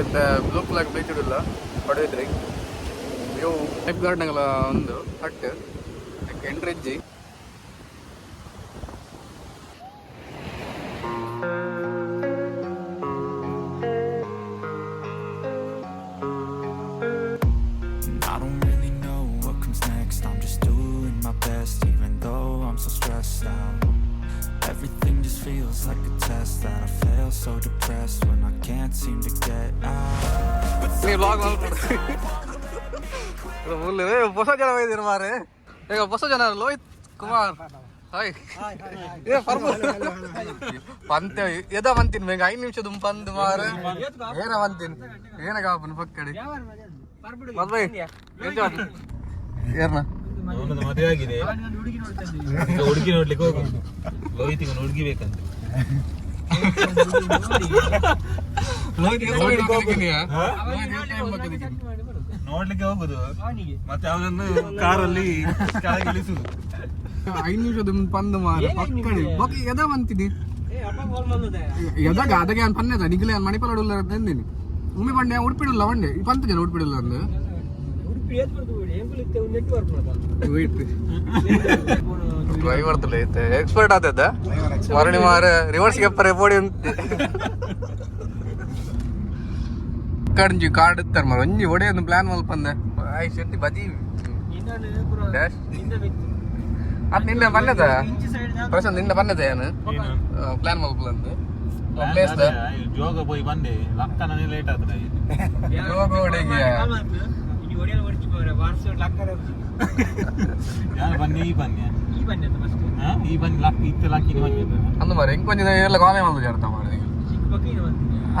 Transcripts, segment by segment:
ಎಂಕಲಿತ್ತ blue flag beach ಇಲ್ಲ Padubidri. View life ಗಾರ್ಡ್ನಾಗಲ ಒಂದು hut entry ಇಜ್ಜಿ. I don't really know what comes next. I'm just doing my best, even though I'm so stressed out. Everything just feels like a test that I fail, so depressed when I can't seem to get out. ನೀವು blog ಮಾಡ್ಬೋದು. ಹೊಸ ಜನ ಇದ್ದೀರ ಮಾರೆ. ಈಗ ಹೊಸ ಜನ Lohith Kumar, hi. ಏ ಪರ್ಬು ಪಂತೆ ಎದ ಬಂತೀನಿ ಬೇಗ 5 ನಿಮಿಷ ದುಂಪಂದು ಮಾರೆ. ಏನ ಬಂತೀನಿ, ಏನ ಕಾಪನ್ ಪಕ್ಕಡಿ ಮದ್ವೆ ಏರ್ನ. ಅವನದ್ದು ಮದುವೆ ಆಗಿದೆ ಈಗ. ಹುಡುಗಿ ನೋಡ್ಲಿಕ್ಕೆ ಹೋಗುದು. ಲೋಹಿತಿಗೆ ಒಂದು ಹುಡುಗಿ ಬೇಕಂತ. ನೋಡ್ಲಿಕ್ಕೆ ಹೋಗುದು, ಮತ್ತೆ ಅವನನ್ನು ಕಾರಲ್ಲಿ ಕೆಳಗೆ ಇಳಿಸುದು. 5 ನಿಮಿಷ ದುಂಪಂದು ಮಾರೆ ಪಕ್ಕಡಿ ಬೊಕ್ಕ ಎದ ಬಂತೀನಿ ಎದಾಗ ಅದಕ್ಕೆ ನಾನು ಪನ್ನೆದ ನಿಗಲೆ ನಾನು ಮಣಿಪಾಲ ಉಲ್ಲ ಅಂದಿನಿ. ಉಮ್ಮಿ ಬಂಡೆ ಉಡುಪಿಡುಲ್ಲ ಬಂಡೆ ಈ ಪಂತ ಜನ ಉಡುಪಿಡುಲ್ಲ ಅಂದು. ಡ್ರೈವರ್ ಐತೆ, ಎಕ್ಸ್ಪರ್ಟ್ ಆತದ ಮರಣಿ ಮಾರ. ರಿವರ್ಸ್ ಗೆಪ್ಪರೆ ಪೋಡಿ ಉಂಟು. ಕಡ್ಂಜಿ ಕಾರ್ಡ್ ಇತ್ತಾರೆ ಮಾರ. ಒಂಜಿ ಒಡೆ ಒಂದು ಪ್ಲಾನ್ ಮಲ್ಪಂದೆ. ಆಯ್ ಶೆಟ್ಟಿ ಬಜಿ ಡ್ಯಾಶ್ ಅದು ನಿನ್ನೆ ಬನ್ನದ ಪ್ರಶಾಂತ್, ನಿನ್ನೆ ಬನ್ನದ ಏನು ಪ್ಲಾನ್ ಮಲ್ಪಲಂದು ಪ್ಲೇಸ್. ಜೋಗ ಪೋಯಿ ಬಂದೆ, ಲಕ್ಕನೇ ಲೇಟ್ ಆದ್ರೆ. ಜೋಗ ಒಡೆಗೆ. ಯಾರು ಬನ್ನಿ? ಈ ಬನ್ನಿ, ಹಾ? ಈ ಬನ್ನಿ ಲಕ್ ಇತ್ತು, ಲಕ್ಕಿನ ಬನ್ನಿ. ಅಂದು ಮಾರೆ ಇಂಕೊಂಜಿ ಎಲ್ಲ ಕಾಲೇ ಮಲ್ತು ಜರ್ತ ಮಾರೆ.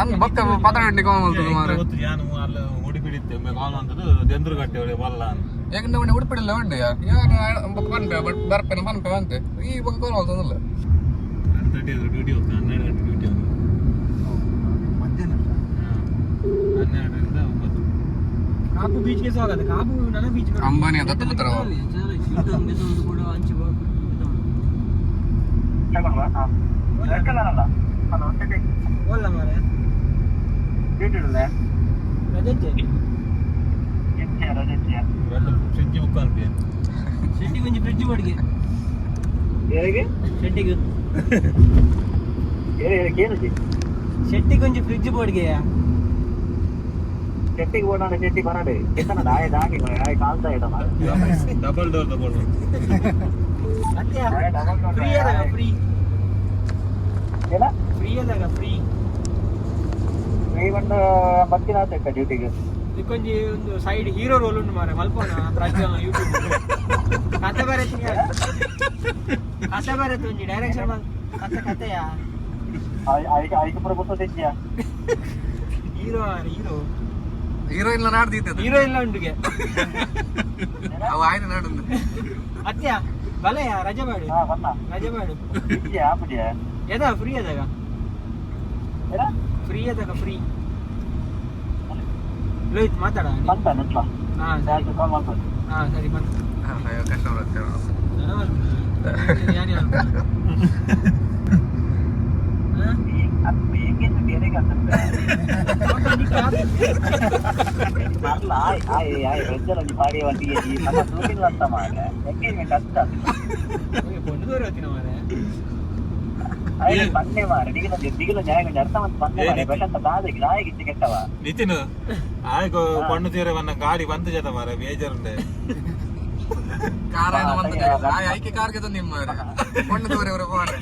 ಅಂದು ಬೊಕ್ಕ ಪತ್ರ ಗಂಟೆ ಕಾಲ್ ಮಲ್ತದ ಮಾರೆ. ಗೊತ್ತು, ಯಾನು ಅಲ್ಲ ಉಡುಪಿಡಿತ್ತೆ ಒಮ್ಮೆ ಕಾಲ್ ಅಂತದ್ದು ದೆಂದ್ರು ಕಟ್ಟೆ ಒಳ್ಳೆ ಬಲ್ಲ ಅಂತ. ಯಾಕಂದ್ರೆ ಉಂಡೆ ಉಡುಪಿಡಿಲ್ಲ ಉಂಡೆ ಯಾರು ಬೊಕ್ಕ ಪನ್ಪೆ ಬಟ್ ಬರ್ಪೆನ ಪನ್ಪೆ ಅಂತೆ. ಈ ಬೊಕ್ಕ ಕಾಲ್ ಮಲ್ತದಲ್ಲ. 10:30 ಆದ್ರೆ ಡ್ಯೂಟಿ ಹೋಗ್ತಾನೆ. 12 ಗಂಟೆ ಡ್ಯೂಟಿ ಅವನಿಗೆ. ಮಧ್ಯಾಹ್ನ. 12ರಿಂದ 9. ಕಾಪು ಬೀಚ್ಗೆ ಸ್ವಾಗತ. ಕಾಪು ನನ್ನ ಬೀಚ್. ಅಂಬಾನಿ ದತ್ತಪುತ್ರ. ಓಲ್ಲ ಮಾರೆ, ರಜೆ. Fridge book ಅನ್ಪಿ. ಶೆಟ್ಟಿಗೆ ಒಂಜಿ ಫ್ರಿಡ್ಜ್ ಬಾಡಿಗೆ ಶೆಟ್ಟಿಗೆ. ಶೆಟ್ಟಿಗೆ ಒಂಜಿ ಫ್ರಿಡ್ಜ್ ಬಾಡಿಗೆಯಾ? ಶೆಟ್ಟಿಗೆ ಹೋಗೋಣ, ಶೆಟ್ಟಿ ಬರಡೆ ಕೆತ್ತನ ಆಯ್ ದಾಗಿ ಆಯ್ ಕಾಲ್ತಾ ಇಡ. ಡಬಲ್ ಡೋರ್ ತಗೊಂಡು. ಅತ್ತೆ, ಫ್ರೀ ಅದಾಗ ಫ್ರೀ. ಏನ? ಫ್ರೀ ಅದಾಗ ಫ್ರೀ. ಒಂದು ಬತ್ತಿನ ಆತ ಡ್ಯೂಟಿಗೆ. ಇದಕ್ಕೊಂಜಿ ಒಂದು ಸೈಡ್ ಹೀರೋ ರೋಲ್ ಉಂಟು ಮಾರೆ, ಮಲ್ಪೋಣ ಪ್ರಜ್ವಲ್ ಯೂಟ್ಯೂಬ್. ಕತೆ ಬರತ್ತೀನಿ, ಕತೆ ಬರತ್ತೆ ಒಂಜಿ ಡೈರೆಕ್ಷನ್ ಕತೆ ಕತೆಯಾ. ಐದು ಪ್ರಭುತ್ವ ತೆಜ್ಜಿಯ. Hero hero. ಹೀರೋಯಿನ್ ನಾಡ್ದಿತ್ತು. ಹೀರೋ ಇಲ್ಲ ಉಂಡುಗೆ. ಅವ ಆಯ್ನ ನಾಡುಂದು. ಅತ್ಯ ಬಲೆಯ ರಜೆ ಮಾಡಿ. ಹಾ ಬನ್ನ. ರಜೆ ಮಾಡು. ಇಜ್ಜಿಯ ಆಪುಜಿಯ. ಎದ ಫ್ರೀ ಅದಾಗ. ಏನ? ಫ್ರೀ ಅದಾಗ ಫ್ರೀ. ಲೋಹಿತ್ ಮಾತಾಡ. ಬಂತ ನೆಟ್ಲ. ಹಾ ಸರಿ. ಕಾಲ್ ಮಾಡ್ಬೋದು. ಹಾ ಸರಿ, ಬಂತು. ಕಸ್ಟಮರ್ ಆಗ್ತೇವೆ. ಯಾರು ಯಾರು ಅಲ್ಲ, ಆಯ್ ಆಯ್ ಆಯ್ ವೆಜ್ಜಲ್ಲಿ ಪಾಡಿ ವಂಟಿಗೆ ನಮ್ಮ ಶೂಟಿಂಗ್ ಅಂತ ಮಾರೆ ಎಂಗೇಜ್ಮೆಂಟ್ ಅಷ್ಟ. ಪೊಣ್ಣು ದೂರ ಮಾರೆ. ಆಯ್ ಪನ್ನೆ ಮಾರೆ, ದಿಗಿಲ ದಿಗಿಲ ನ್ಯಾಯ ಅರ್ಥ ಮಂತ್ ಪನ್ನೆ ಮಾರೆ ಬೆಟ್ಟಂತ ದಾದಕ್ಕೆ ನಾಯಿಗೆ ಕೆಟ್ಟವ. ನಿತಿನ್ ಆಯ್ತು, ಪಣ್ಣು ತೀರ ಬನ್ನ ಗಾಡಿ ಬಂತು ಜತ ಮಾರ, ಬೇಜಾರುಂಡೆ. ಕಾರ ಏನೋ ಬಂತದೆ. ಆ ಐಕೆ ಕಾರ್ಗೆ ತಂದು ನಿಮ್ಮ ಕೊಂಡು ತೋರಿ ಅವರು ಹೋರೆ.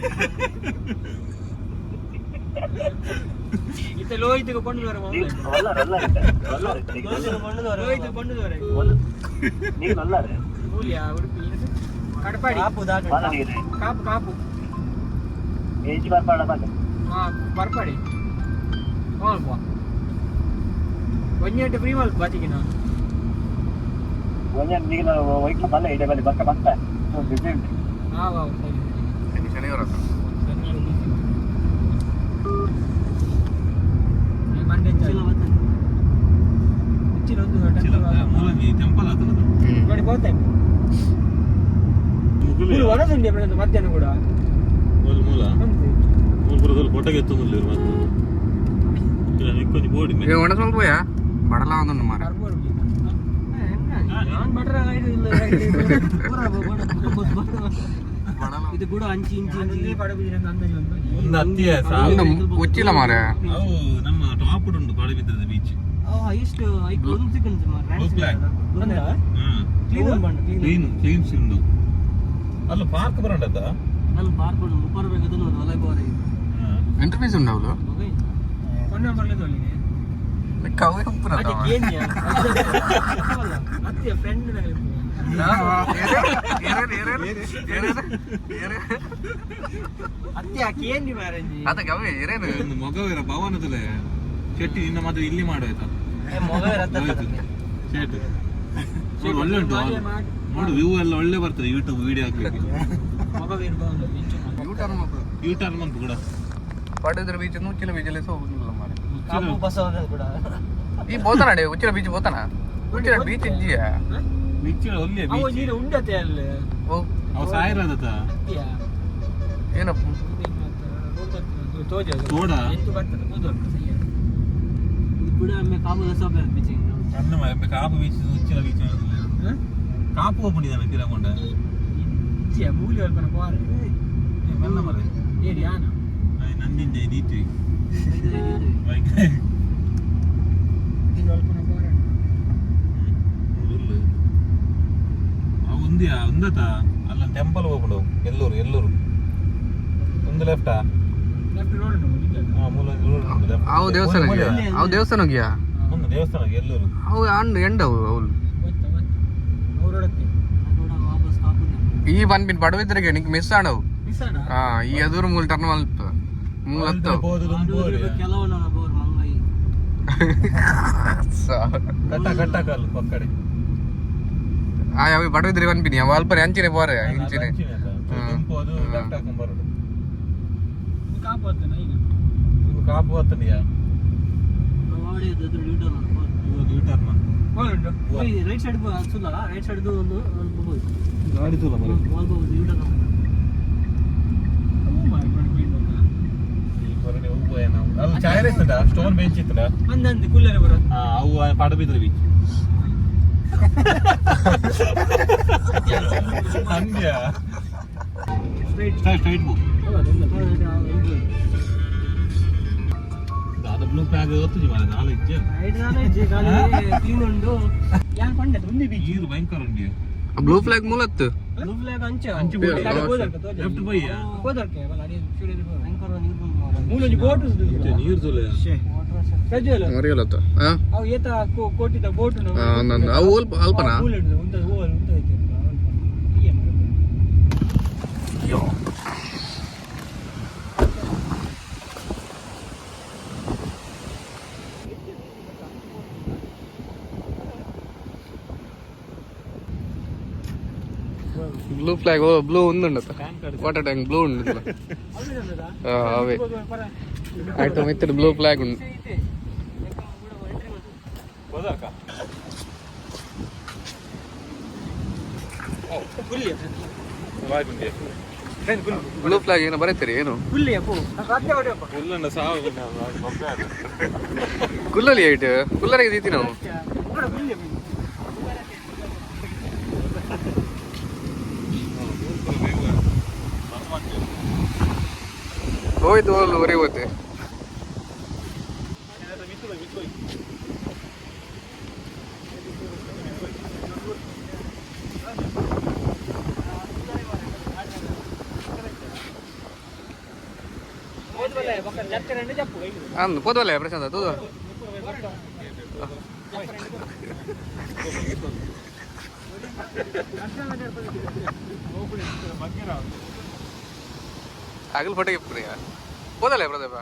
ಇತ್ತ ಲೋಹಿತ್ಗೆ ಪೊಣ್ಣು ದೂರ. ಒಲ್ಲಾರ ಒಲ್ಲಾರ ಒಲ್ಲಾರ. ಲೋಹಿತ್ ಪೊಣ್ಣು ದೂರ. ನೀವು ಒಲ್ಲಾರ. ಕೂಲಿಯಾ ಉಡುಪಿ ಕಡಪಾಡಿ. ಬಾಲ ನೀರು. ಕಾಪು ಕಾಪು. ಏಜ್ ಬರ್ಪಾಡ ಬಾಲ. ಹಾ ಬರ್ಪಾಡಿ ಹೋಲ್ಪ. ಒಂಜಿ ಗಂಟೆ ಫ್ರೀ ಮಲ್ಪ ಬಾಚಿಗೆ ನಾನು. ಒಂಜನ್ ನೀನು ವೈಟ್ಲ ಬಲ್ಲ ಇಡೆ ಬಲ್ಲಿ ಬಕ್ಕ ಬಂತ ಬಿಸಿ ಉಂಟು. ಹಾ ವಾ ಸರಿ ಸರಿ. ಶನಿವಾರ. ಶನಿವಾರ busy. ಈ ಮಂಡೆ ಹೆಚ್ಚಿನ ಒಂದು ಮೂಲಂಜಿ ಟೆಂಪಲ್ ಆತನ. ನೋಡಿ ಹೋಗ್ತಾ ಮೂರು ವನಸುಂಡಿ ಮಧ್ಯಾಹ್ನ ಕೂಡ. ಮೂಲ ಮೂಲ. ಅಂತೆ. ಮೂಲ ಪುರದಲ್ಲಿ ಫೋಟೋಗೆ ಎತ್ತು ಮುಲ್ಲ ಮತ್ತೆ ಇಲ್ಲ ನಿಕ್ಕೊಂಜಿ. ಬೋಡಿ. ಒಣ ಸ್ವಲ್ಪ ಬಡಲ ಒಂದುಂಡು ಮಾರೆ. ನಾನು ಬಟ್ರ ಇದು ಕೂಡ ಅಂಚಿ ಇಂಚಿ ಇಂಚಿ. ಒಂದು ಅತ್ತಿಯ. ಒಂದು ಉಚ್ಚಿಲ ಮಾರೆ. ಅವು ನಮ್ಮ ಟಾಪ್ ಉಂಟು ಪಡಬಿದ್ರದ ಬೀಚ್. ಹೈಯೆಸ್ಟ್ ಐಕ್ ಒಂದು ಸಿಕ್ಕಂತ. Blue flag. Clean ಬಂಡ. ಕ್ಲೀನ್ ಕ್ಲೀನ್ ಉಂಡು. ಅಲ್ಲ, ಪಾರ್ಕ್ ಬರಂಡತ್ತ. ನಾನು ಪಾರ್ಕ್ ಉಂಟು, ಮುಪ್ಪರು ಬೇಕು ನೋಡಿ ಹೊಲ ಬೋರೆ. ಎಂಟ್ರಿ ಫೀಸ್ ಉಂಡು ಅವಳು. ಕೊನ್ನ ಬರ್ಲಿದ್ದು ಅಲ್ಲಿಗೆ. ಕವೆ ಉಪ್ಪುನ. ಅತ್ತೆ ಫ್ರೆಂಡ್. ಅತ್ತೆ ಕೇಂದಿ ಮ್ಯಾರೇಜ್. ಅದ ಕವೆ ಏರೇನು. ಒಂದು ಮೊಗವೀರ ಭವನದಲ್ಲೇ ಶೆಟ್ಟಿ ನಿನ್ನ ಮಾತ್ರ ಇಲ್ಲಿ ಮಾಡುವಾಯ್ತಾ? ಶೆಟ್ ನೋಡು, ಒಳ್ಳೆ ಉಂಟು ನೋಡು, ವ್ಯೂ ಎಲ್ಲ ಒಳ್ಳೆ ಬರ್ತದೆ ಯೂಟ್ಯೂಬ್ ವಿಡಿಯೋ ಹಾಕ್ಲಿಕ್ಕೆ. ಯೂ ಟರ್ನ್ ಮಲ್ಪು. ಯೂ ಟರ್ನ್ ಮನ್ಪು ಕೂಡ. ಪಡುಬಿದ್ರೆ ಬೀಚ್, ಉಚ್ಚಿಲ ಬೀಚ್ ಅಲ್ಲಿ ಹೋಗುದಿಲ್ಲ ಮಾರೆ. ಕಾಪು ಬಸ್ ಕೂಡ. ಈ ಬೋತಾನ ಅಡೆ ಉಚ್ಚಿಲ ಬೀಚ್ ಬೋತಾನ? ಉಚ್ಚಿಲ ಬೀಚ್ ಇಜ್ಜಿಯಾ? ಬೀಚ್ ಒಳ್ಳೆ ಅವು ಬೀಚ್. ನೀರು ಉಂಡತೆ ಅಲ್ಲಿ. ಓ. ಅವು ಸಾಯಿರೋದತ್ತ. ಅತ್ತಿಯ. ಏನಪ್ಪ? ತೋಜ. ತೋಡ? ಎಂಟು ಬರ್ತದೆ ಕೂದಲು ಕೂಡ ಒಮ್ಮೆ ಕಾಪು ಬಸ್ ಬೀಚ್. ಅನ್ನ ಮಾರೆ, ಕಾಪು ಬೀಚ್, ಉಚ್ಚಿಲ ಬೀಚ್. ಕಾಪು ಹೋಗ್ಬಿಟ್ಟಿದ್ದಾನೆ ತಿರಗೊಂಡ. ಇಜ್ಜಿಯ ಮೂಲಿ ಅಲ್ಪನ ಪೋರೆ. ಮೆಲ್ಲ ಮಾರೆ. ಏರಿ ಯಾನ. ನಂದಿಂದೆ ದೀತು ಬೈಕ್. ಅಲ್ಪನ ಪೋರೆ. ಒಂದಿಯಾ ಒಂದತ ಅಲ್ಲ ಟೆಂಪಲ್ ಹೋಗ್ಬಿಡು. ಎಲ್ಲೂರು ಎಲ್ಲೂರು ಒಂದು ಲೆಫ್ಟಾ? ಲೆಫ್ಟ್ ರೋಡ್ ಉಂಟು. ಹಾ, ಮೂಲ ರೋಡ್ ಉಂಟು left. ಅವು ದೇವಸ್ಥಾನ. ಮೂಲೆ. ಅವು ದೇವಸ್ಥಾನ ಹೋಗಿಯಾ? ಒಂದು ದೇವಸ್ಥಾನ ಎಲ್ಲೂರು. ಅವು ಅಂಡ್ ಎಂಡ್ ಅವು ಅವಳು. ಗೊತ್ತ ಗೊತ್ತ ಅವ್ರೊಡತ್ತೆ ವಾಪಸ್ ಕಾಪು. ಈ ಬಂದ್ಬಿನ್ ಪಡುಬಿದ್ರಿಗೆ ನಿಂಗೆ ಮಿಸ್ ಆಣವು. ಮಿಸ್ ಆಣ. ಹಾ, ಈ ಎದುರು ಮೂಲ ಟರ್ನ್ ಮಲ್ಪ ಮೂಲ ಹತ್ತವು. ಕೆಲವು ಬೋರ್ ಮಂಗೈ. ಕಟ್ಟ ಕಟ್ಟ ಕಲ್ಲು ಪಕ್ಕಡೆ. ಆ ಅವಿ ಪಡುಬಿದ್ರಿ ಬಂದ್ಬಿನಿ ಅವು ಅಲ್ಪ ಅಂಚಿನೆ ಪೋರೆ ಇಂಚಿನೆ. ದುಂಪು ಅದು ಲೆಫ್ಟ್ ಹಾಕೊಂಡ್ ಬರೋದು. ಕಾಪು ಹತ್ತನ ಈಗ. ಇದು ಕಾಪು ಹತ್ತನಿಯಾ? ಇವಾಗ ಯೂ ಟರ್ನ್. ಉಂಟು ರೈಟ್ ಸೈಡ್ ಸುಲ್ಲ, ರೈಟ್ ಸೈಡ್ ಒಂದು ಒಂದು ಗಾಡಿ ತೂಲ ಮರೆ. ಈ ಹೊರಡೆ ಹೂವು ಏನೋ ಅಲ್ಲಿ ಚಾಯರ್ ಇತ್ತದ, ಸ್ಟೋನ್ ಬೆಂಚ್ ಇತ್ತದ. ಅಂದಂದು ಕುಲ್ಲರೆ ಬರೋದು. ಹಾ, ಅವು ಪಡಬಿದ್ರೆ ಬೀಚ್ ಅಂದ್ಯ. ಸ್ಟ್ರೈಟ್. ಸ್ಟ್ರೈಟ್ ಬು ದಾದ ಬ್ಲೂ ಫ್ಲಾಗ್ ಗೊತ್ತು ಮಾರೆ ನಾಳೆ ಇಜ್ಜೆ. ಕ್ಲೀನ್ ಉಂಡು ಯಾನ್ ಪಂಡತ್ ಒಂದು ಬೀಚ್. ನೀರು ಭಯಂಕರ ಉಂಟು. ಬ್ಲೂ ಫ್ಲಾಗ್ ಮೂಲತ್ತು. ಬ್ಲೂ ಫ್ಲಾಗ್ ಅಂಚೆ. ಅಂಚೆ ಬೋಡಿ. ಲೆಫ್ಟ್ ಬಯ್ಯ. ಹೋದರ್ಕೆ ಮೂಲೊಂಜಿ ಬೋಟ್. ನೀರು ತುಲೆ. ಪ್ರಜ್ವಲ್. ಮರಿಯಲತ್ತ ಹಾ. ಅವು ಏತ ಕೋಟಿದ ಬೋಟ್. ಹಾ, ಒಂದೊಂದು. ಅವು ಅಲ್ಪ ಅಲ್ಪನಾ? ಉಂಟು ಉಂಟು ಉಂಟು ಐತೆ. ಬ್ಲೂ ಫ್ಲಾಗ್ ಓ ಬ್ಲೂ ಒಂದುಂಡತ್ತ, ವಾಟರ್ ಟ್ಯಾಂಕ್ ಬ್ಲೂ ಉಂಡು. ಹಾ, ಅವೇ ಆಯ್ತು ಮಿತ್ರ, ಬ್ಲೂ ಫ್ಲಾಗ್ ಉಂಟು. ಹೋದರ್ಕ. ಬ್ಲೂ ಫ್ಲಾಗ್ ಏನೋ ಬರೀತೀರಿ ಏನು? ಹುಲ್ಲನ್ನ ಸಾವು. ಕುಲ್ಲಲ್ಲಿ ಐಟ್ ಕುಲ್ಲರಿಗೆ ದೀತಿ ನಾವು. ಹೋಯ್ತು ಹೋಲ್ ಹೊರಿ ಹೋತೆ. ಅಂದು ಪೋದವಲ್ಲ ಪ್ರಶಾಂತ ತೂದು. ಅಗಲ್ ಫೋಟೋ ಇಪ್ಪುರಿ ಪೋದಲ್ಲ ಪ್ರದೀಪ.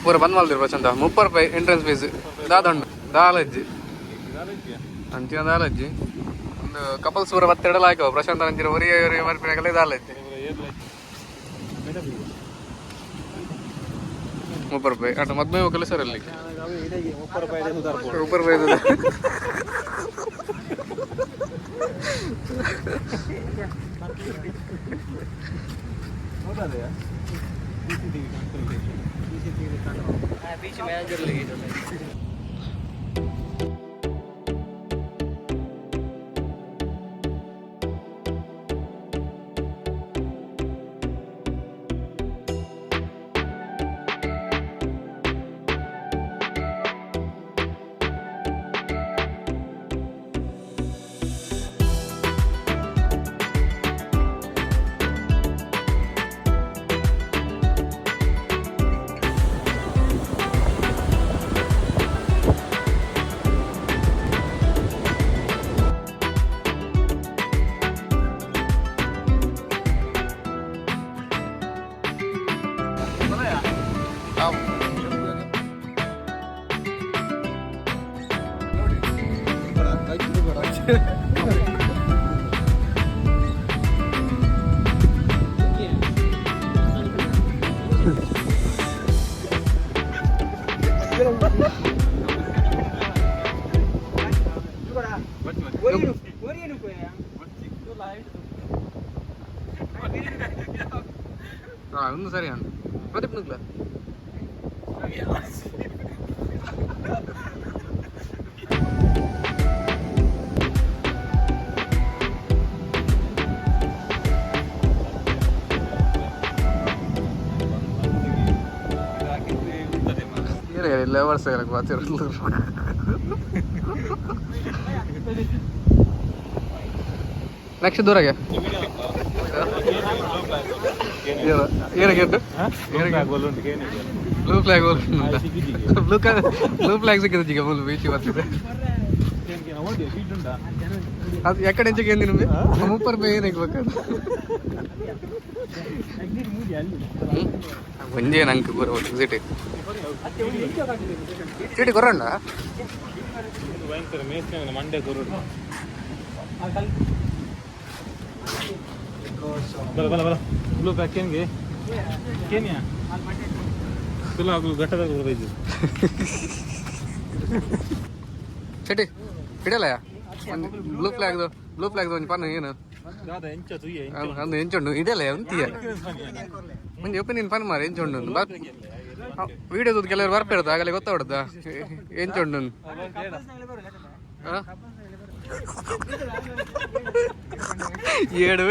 ಪೂರ ಬಂದ್ ಮಲ್ದಿರು ಪ್ರಶಾಂತ. 30 ರೂಪಾಯಿ ಎಂಟ್ರೆನ್ಸ್ ಫೀಸ್. ದಾದಂಡು ದಾಲಜ್ಜಿ ಅಂಚಿನ ದಾಲಜ್ಜಿ. ಒಂದು ಕಪಲ್ಸ್ ಪೂರ ಬತ್ತೆಡಲ ಹಾಕುವ ಪ್ರಶಾಂತ ಅಂಚಿನ ಒರಿಯ ಒರಿಯ ಮರ್ಪಿನಕಲೆ ದಾಲಜ್ಜಿ. ಮುಪ್ಪ ರೂಪಾಯಿ ಅಟ ಮದ್ಮೆ ಹೋಗಲ್ಲ ಸರ್ ಅಲ್ಲಿ 30 ರೂಪಾಯಿ. Beach manager. ಹಾ, ಒಂದು ಸರಿ ಅಣ್ಣ ಪ್ರದೀಪ್ ನುಗ್ಲ. ಲೇಬರ್ಸ್. ನೆಕ್ಸ್ಟ್ ದೂರಗೆ ಏನಾಗಿದ್ದು? Blue flag, blue blue flag ಸಿಕ್ಕಿದೆ ಈಗ. ಫುಲ್ ಬೀಚ್ ಬರ್ತಿದೆ ಅದು. ಯಾಕಡೆ ಹೆಂಚಿಗೆ ಏನು ನಿಮಗೆ 30 ರೂಪಾಯಿ ಏನಕ್ಕೆ ಬೇಕಾದ್ರೆ? ಒಂದೇ ನಂಗೆ ಪೂರ ಸಿಟಿ ಸಿಟಿ ಕೊರೋಣ. ಭಯಂಕರ ಮೇಸ್ತ ಮಂಡೆ ಕೊರಡು. ಬಲ ಬಲ ಬಲ. ಬ್ಲೂ ಪ್ಯಾಕ್ ಏನ್ಗೆ ಕೇನಿಯಾ ತುಲ ಆಗಲು ಘಟ್ಟದಾಗ ಬೈದು. ಸಿಟಿ ಹಿಡಿಯಲ್ಲ. ಬ್ಲೂ ಫ್ಲಾಗ್ದು, ಬ್ಲೂ ಫ್ಲಾಗ್ದು ಒಂದು ಪನ್ನ ಏನು? ದಾದ ಎಂಚ ತುಯ್ಯ? ಅಂದು ಎಂಚುಂಡು ಇದೆಲ್ಲ ಎಂತೀಯ ಒಂಜಿ ಒಪಿನಿಯನ್ ಪನ್ ಮಾರ ಎಂಚುಂಡು. ವಿಡಿಯೋದ ಕೆಲವರು ಬರ್ಪಿರ್ತ ಆಗಲೇ ಗೊತ್ತಾಗ್ಬಿಡುತ್ತಾ ಎಂಚುಂಡು. ಆ? ಏಡು.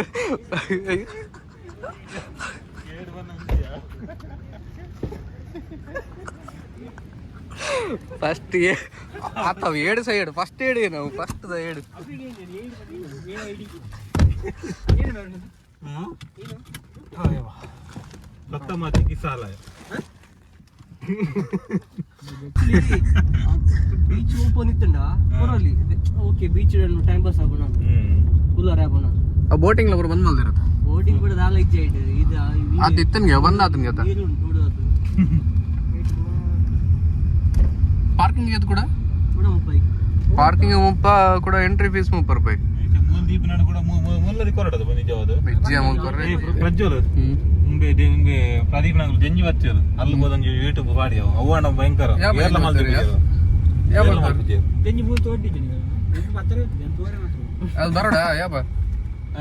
ಏಡು ಬಂದ. ಫಸ್ಟ್ ಆತವ್ ಏಡು ಸಹ ಏಡು, ಫಸ್ಟ್ ಏಡು ನಾವು ಫಸ್ಟ್ ಏಡು. ಭಕ್ತ ಮಾತಿ ಸಾಲ. ಬೀಚ್ ಓಪನ್ ಇತ್ತಂಡ ಕೊರಲಿ. ಓಕೆ, ಬೀಚ್ ಟೈಮ್ ಪಾಸ್ ಆಗೋಣ, ಕೂಲರ್ ಆಗೋಣ. ಬೋಟಿಂಗ್ ಒಬ್ರು ಬಂದ್ ಮಲ್ದಿರತ್ತ. ಬೋಟಿಂಗ್ ಕೂಡ ದಾಲ ಇಜ್ಜೆ ಇಟ್ಟು ಇದು. ಅದು ಇತ್ತನ್ಗೆ ಬಂದ ಆತನ್ಗೆ ಅದ. ನೀರು ಉಂಟು ನೋಡು ಅದು. ಪಾರ್ಕಿಂಗ್ ಇದು ಕೂಡ? ಕೂಡ ಮುಪ್ಪೈ. ಪಾರ್ಕಿಂಗ್ 30 ಕೂಡ, ಎಂಟ್ರಿ ಫೀಸ್ 30 ರೂಪಾಯಿ. ಮೂಲ ದೀಪ ನಾಡು ಕೂಡ ಮುಲ್ಲದಿ ಕೊರಡದು ಬಂದಿದ್ದಾವದು. ವಿಜ್ಜಿ ಅಮೌಂಟ್. ಪ್ರಜ್ವಲ್ ಮುಂಬೆ ನಿಂಗೆ ಪ್ರದೀಪ್ ನಂಗೆ ಜಂಜಿ ಬತ್ತಿರು ಅಲ್ಲಿ ಹೋದಂಜಿ ಯೂಟ್ಯೂಬ್ ಪಾಡಿ ಅವು ಅವ್ವಣ್ಣ ಭಯಂಕರ. ಯಾವ ಏರ್ಲ ಬರ್ತೀರಿ? ಮಲ್ತಿದ್ರು. ಯಾವ ಏರ್ಲ ಬರ್ತೀರಿ? ಮಲ್ತಿದ್ರು. ತೆಂಜಿ ಮೂರು ತೋಟಿದ್ದೀನಿ ಪತ್ತರ ತೋರೆ ಮಾತ್ರ. ಅದು ಬರೋಡ ಯಾಪ?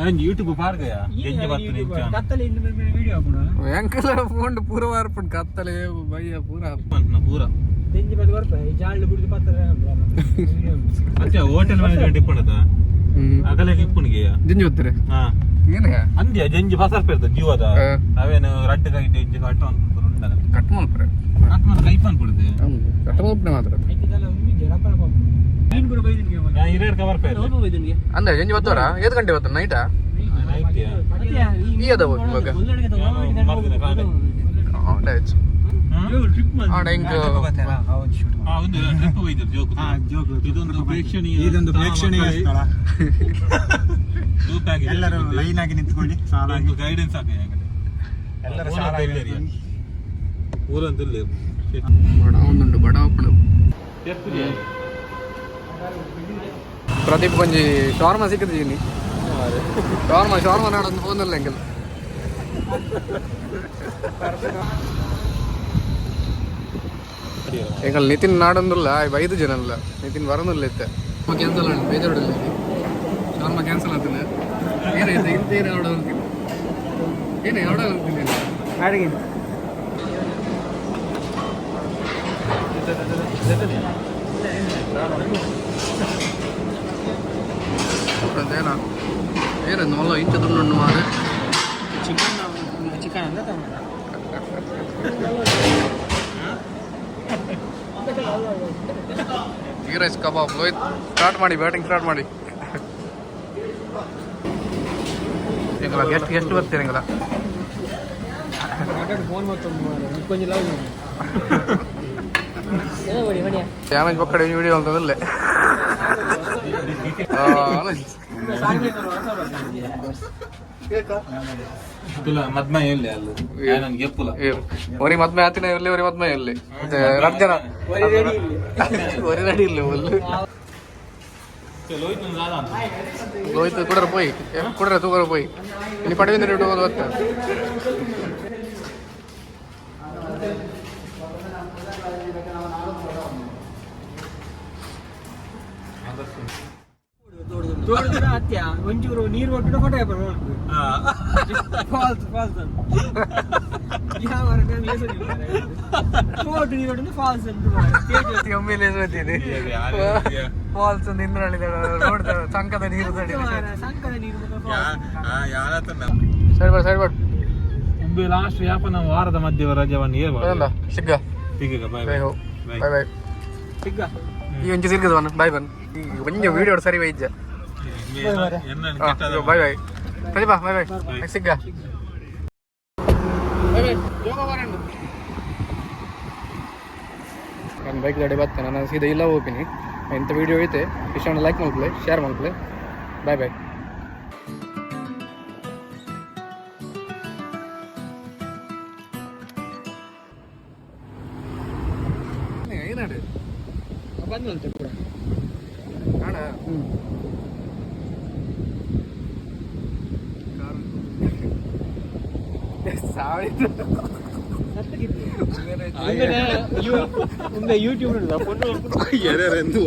ಅಂಜಿ ಯೂಟ್ಯೂಬ್ ಪಾಡ್ಗಯ ಜಂಜಿ ಬತ್ತು ನಿಂಚ. ಕತ್ತಲೆ ಇನ್ನು ಮೇಲೆ ವಿಡಿಯೋ ಹಾಕೋಣ. ಎಂಕಲ ಫೋನ್ ಪೂರ ವಾರ್ಪುಂಡು ಕತ್ತಲೆ ಬಯ್ಯ ಪೂರ. ಪೂರ. ತೆಂಜಿ ಬದ್ ಬರ್ಪ ಜಾಳು ಬಿಡಿದು ಪತ್ತರ. ಅತ್ತೆ ಹೋಟೆಲ್ ಮ್ಯಾನೇಜ್ಮೆಂಟ್ ಇಪ್ಪಣದ ಅಗಲೆ ಇಪ್ಪುಣಿಗೆ. ಜಿಂಜಿ ಬರ್ತೀರಿ? ಹಾ. ಏನೇ? ಅಂದ್ಯ ಜಂಜಿ ಫಸಲ್ ಪೇರ್ದ ಜೀವದ. ಹಾ. ಅವೇನು ರಡ್ಡು ಕೈ ಜಂಜಿ ಕಟ್ಟ ಅಂತ ಉಂಟಲ್ಲ. ಕಟ್ ಮಲ್ಪರೆ. ಕಟ್ ಮಾತ್ರ ಕೈಪ್ ಅನ್ಬಿಡುದೆ. ಕಟ್ ಮಲ್ಪನೆ ಮಾತ್ರ. ನೀನು ಕೂಡ ಬೈದಿನಿ. ನಾನು ಇರೇಡ್ ಕವರ್ ಪೇರ್. ಬೈದಿನಿ. ಅಂದ್ರೆ ಜಂಜಿ ಬತ್ತವರ ಏದು ಗಂಟೆ ಬತ್ತ ನೈಟಾ? ಈ ಅದ ಇವಾಗ ಆಂಡ ಆಂಡ ಹಿಂಗ. ಒಂದು ಟ್ರಿಪ್ ಹೋಗಿದ್ರು ಜೋಕು. ಇದೊಂದು ಪ್ರೇಕ್ಷಣೀಯ ಇದೊಂದು ಪ್ರೇಕ್ಷಣೀಯ ಸ್ಥಳ. ಲೂಪ್ ಆಗಿದೆ. ಎಲ್ಲರೂ ಲೈನ್ ಆಗಿ ನಿಂತ್ಕೊಳ್ಳಿ ಸಾಲಾಗಿ. ಗೈಡೆನ್ಸ್ ಆಗಿ. ಎಲ್ಲರೂ ಸಾಲಾಗಿ ನಿಂತ್ಕೊಳ್ಳಿ. ಊರಂತ ಇಲ್ಲ. ಬಡ ಒಂದುಂಡು ಬಡ ಒಪ್ಪಡು. ಪ್ರದೀಪ್ ಕೊಂಜಿ ಶವರ್ಮ ಸಿಕ್ಕದಿದ್ದೀನಿ. ಶವರ್ಮ ಶವರ್ಮ ನಾಡೊಂದು ಫೋನ್ ಅಲ್ಲ ಎಂಕಲ್. ಎಂಕಲ್ ನಿತಿನ್ ನಾಡೊಂದುಲ್ಲ, ಐದು ಜನ ಅಲ್ಲ, ನಿತಿನ್ ಬರೋದಿಲ್ಲ ಇತ್ತೆ. ಕ್ಯಾನ್ಸಲ್ ಆಂಡ್ ಬೇಜಾರುಡಿಲ್ಲ. ಶವರ್ಮ ಕ್ಯಾನ್ಸಲ್ ಆಗ್ತದೆ. ಏನೈತೆ ಇಂತ ಏನು ಆರ್ಡರ್ ಅಂತೀನಿ, ಏನು ಆರ್ಡರ್ ಅಂತೀನಿ. ಅಡಿಗೆ. ಏನ ಏನಂದು ಮಲ್ಲ ಇಂಚ ದುಂಡು ಮಾರೆ. ಚಿಕನ್ ಚಿಕನ್ ಅಂತ ತಗೊಂಡ. ಗೀ ರೈಸ್ ಕಬಾಬ್. ಲೋಹಿತ್, ಸ್ಟಾರ್ಟ್ ಮಾಡಿ, ಬ್ಯಾಟಿಂಗ್ ಸ್ಟಾರ್ಟ್ ಮಾಡಿ. ಎಂಗಲ ಎಷ್ಟು ಎಷ್ಟು ಬರ್ತೀರಿ ಎಂಗಲ? ಫೋನ್ ಮತ್ತೊಂದು ಕೊಂಚ ಲವ್ ಬಡಿ ಬಡಿಯ. Damage ಪಕ್ಕಡೆ video ಅಂತದಲ್ಲೇ. ತುಲ ಮದ್ಮ ಎಲ್ಲಿ ಅಲ್ಲ ನನ್ಗೆ ಎಪ್ಪುಲ. ಒರಿ ಮದ್ಮೆ ಆತಿನ ಇರ್ಲಿ, ಒರಿ ಮದ್ಮೆ ಇರ್ಲಿ, ಮತ್ತೆ ರಡ್ ಜನ ಒರಿ ರೆಡಿ ಇಲ್ಲ ಒಲ್ಲು. ಲೋಹಿತ್ ದಾದ. ಲೋಹಿತ್ ಕುಡರ ಪೋಯಿ, ಕುಡರ ತೂಕರ ಪೋಯಿ. ಇಲ್ಲಿ ಪಡವಿಂದ ಇಟ್ಟು ಹೋದ್ ಗೊತ್ತ. ತೋಟದ ಹತ್ಯ ಒಂಚೂರು ನೀರು ಒಟ್ಟು ಫೋಟೋ ಪೇಪರ್ ಫಾಲ್ಸ್ ಫಾಲ್ಸ್ ಅಂತ ಯಾವ ತೋಟ ನೀರು ಒಟ್ಟು ಫಾಲ್ಸ್ ಅಂತ. ಒಮ್ಮೆ ಫಾಲ್ಸ್ ಒಂದು ಇಂದ್ರಳ್ಳಿ ರೋಡ್ ಸಂಕದ ನೀರು. ಸಂಕದ ನೀರು falls. Side ಬರ್, ಸೈಡ್ ಬರ್. ಒಂದು ಲಾಸ್ಟ್ ಯಾಪ ನಾವು ವಾರದ ಮಧ್ಯ ರಜವನ್ನು ಏರ್ಬಾರ್ದು. ಸಿಗ್ಗ. ಈಗ bye. Bye. Bye. Bye bye. ಸಿಗ್ಗ. ಈ ಒಂಚು ಸಿರ್ಗದ ಬನ್ ಬಾಯ್ ಬನ್. ಈಗ ಒಂಜಿ ವಿಡಿಯೋ ಸರಿ ವೈದ್ಯ. ಬಾಯ್ ಬಾಯ್ ಪ್ರತಿಭಾ, ಬಾಯ್ ಬಾಯ್, ಸಿಗ್ಗ, ಬಾಯ್ ಬಾಯ್. ನಾನು ಬೈಕ್ ಗಾಡಿ ಬರ್ತೇನೆ, ನಾನು ಸೀದಾ ಇಲ್ಲ ಹೋಗ್ತೀನಿ. ಇಂಥ ವಿಡಿಯೋ ಐತೆ, ಇಷ್ಟ ಲೈಕ್ ಮಾಡ್ಕೊಳ್ಳಿ, ಶೇರ್ ಮಾಡ್ಕೊಳ್ಳಿ. Bye bye. ಏನಾಡು? ಬಂದಂತೆ ಕೂಡ. ಕಾಣ. ಸಾವಿರ. ಮುಂದೆ ಯೂಟ್ಯೂಬ್. ಎಂದು.